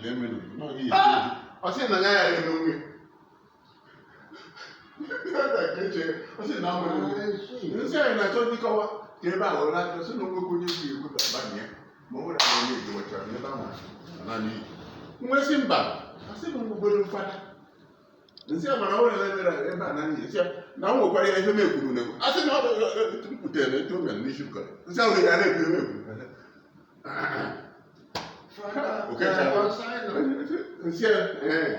na-eme n'obodo ọ sị na ya ya eme onwe ọ sị na ọ nwere onwe nsị anyị na-achọ ịkọwa ka ebe a ghọrọ aka sị na onwekwe onye ji ekwe banye ya ma ọ nwere ahụ onye ejewachara n'ebe ahụ naanị iyi nwesị mba asị m ngwugoro fada nsị a mana ọ nwere ebe ebe a naanị iyi nsị a na o nwekwara ihe m ekwuru na asị na ọ bụ etu m kwutere na etu o mere n'isi ụka nsị ahụ ya na-ekwu ihe m ekwuru. Fada, Okay, sir. Monsignor. Nsị a ee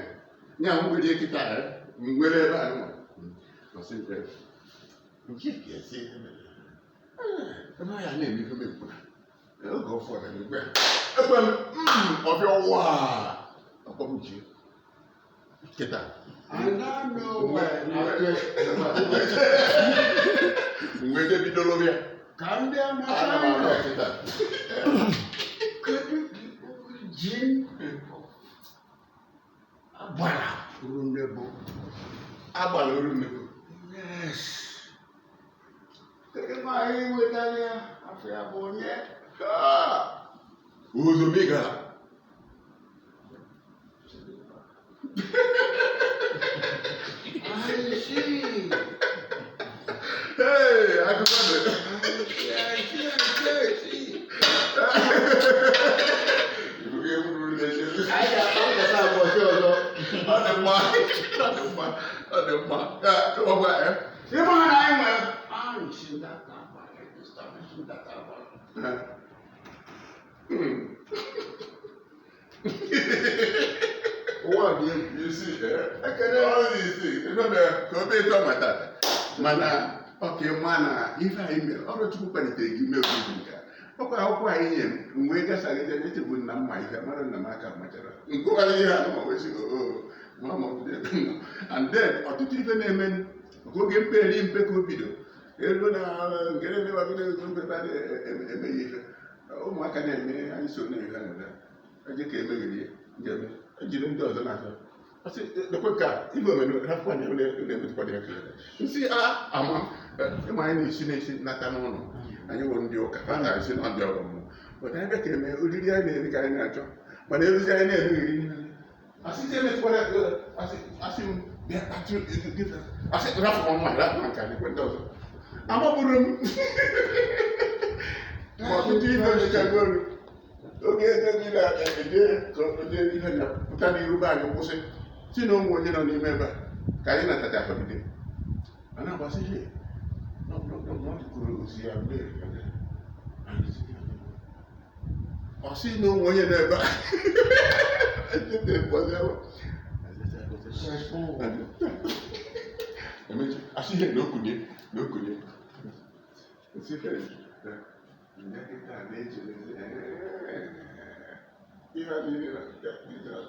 nya nwere kịta nwere ebe a nwa ọsị nke ga-esi ebe ya na-eme ihe m ekwuru oge ụfọdụ ekwe ekwe m ọbịa ụwa ọkpọ m ji kịta. I now know why. Mgbe ebe bidoro bịa Ka ndị ana m arụ Monsignor, kịta. Kedu the origin of agbara Urunebo? Agbala oru nnukwu. Yes. Kedu ma anyị nwetara ya afọ ya bụ onye? Ozomigala. I see. Hey, akụkọ dị. I see, I see, I see. Ibugo egwu na-eche. Anyị ga-akpa nkata ụbọchị ọzọ. Ọ dị mma, ọ dị mma, ọ dị mma. Ya, ọgwa, eh? Ịma na anyị nwere arụsị ndata agbara, establish ndata agbara. Ụwa dị egwu. You see, eh? Ekele. All these things. Ife mere ka obi ịtọ ma tata. Mana ọ ka ịma na ife anyị mere, ọrụ Chukwu kwalitere gị mee obi nke a. Ọkwa akwụkwọ anyị nyere m wee gasagide echegbu na mma ihe mara nna m aka machara nkụgharị ihe a ma wee sị oo ma ma ọ bụ ebe m nọ. And then ọtụtụ ife na-eme maka oge mpe eri mpe ka o bido elu na nke na-emewagide ego mpe ebe a na-emeghị ife ụmụaka na-eme anyị so na ihe na eje ka emegheri njem ejiri ndị ọzọ na-achọ asị lekwe ka ibe omenu rapụkwa na na-emetụkwa ya ka nsị a ama ịma anyị na-esi na-esi nata n'ụlọ anyị wụ ndị ụka ha na-esi na ndị ọgọ mmụọ but anyị bịa ka eme oriri anyị na-eri ka anyị na-achọ mana eruzi anyị na-emegheri asị sị emetụkwara asị asị m bịa atụ asị rapụ ọnwa rapụ nke anyị kwe ndị ọzọ amagburu m ma ọtụtụ ife mechagoro oge ego gị na-eje ka oje ihe na pụta n'iru be anyị kwụsị si na ụmụ onye nọ n'ime ebe a ka anyị natacha holiday a na-agbasị ihe kwuru ozi ya mgbe ọ sị na ụmụ onye nọ ebe a. Emechi asị ihe na okunye na okunye nsị ndị kịta na-echelezi ihe a niile na these are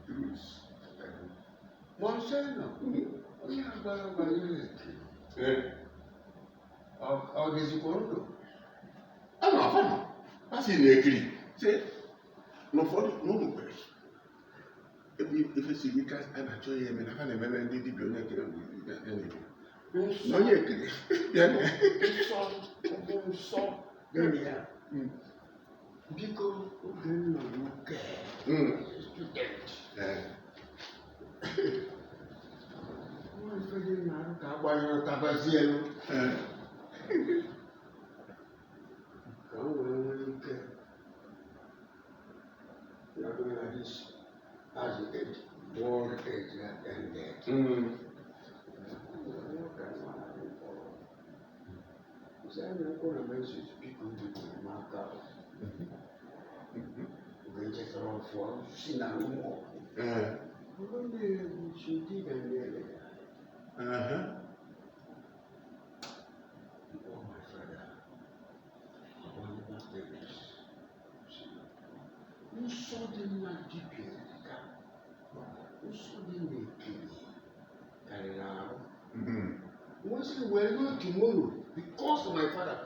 truths. Monsignor, onye agbara banyere eke, Ee, ọ dịzikwa ndụ? A na-afọ ma a sị na-ekiri sị n'ụfọdụ n'ụlọ kwere ebe ife siri ike a na-achọ ya eme na ha na-ememe ndị dibịa onye ekiri ya na-eme na onye ekiri ya na Nsọ, ọ bụ nsọ dị na ya. Biko, oge m nọ n'ụka, student, nwa ife dị m na-arụ ka agbanyere tabazie elu ka m wee nwee ike nọdụ na this as the age world age ended. Nwoke nwa anyị kpọrọ. Sị anyị nkwụ na mensis biko biko n'aka oge nchetara ọfọ si na mmụọ. Ọ na-egbuchi dibịa na-ele ya. Oh, my father, I want this. Nsọ dị na dibịa ka nsọ dị n'ekiri karịrị arụ. Once we were go tomorrow because my father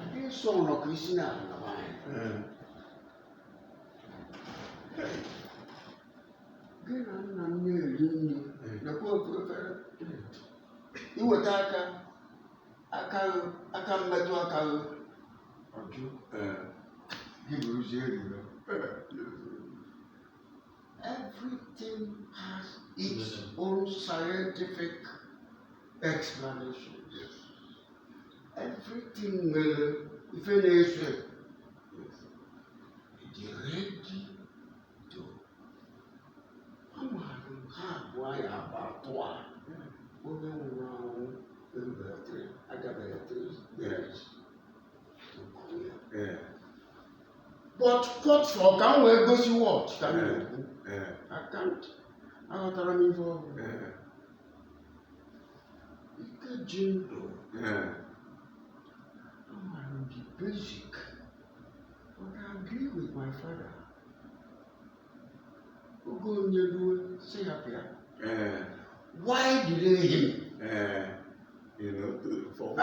ndị nsọ nọ ka isi na ala nwanyị. Gị na nna m na-eri nri nakwa ofu efere iweta aka aka aka mmetụ aka gị ọjụ gị buruzie eriri. Everything has its own scientific explanation. Everything nwere ife na-eso. Dị ready to amaara m ha abụọ ya abụ atụ a onye nwụrụ anwụ erubeghị agabeghị 3 years to come here. But what for, ka m wee gosi what ka m na-ekwu. I can't, aghọtara m ife ọ bụ. Ike ji ndụ. Amaara m the basic, but I agree with my father. Oge onye ruo si hapụ ya. Why delay him? For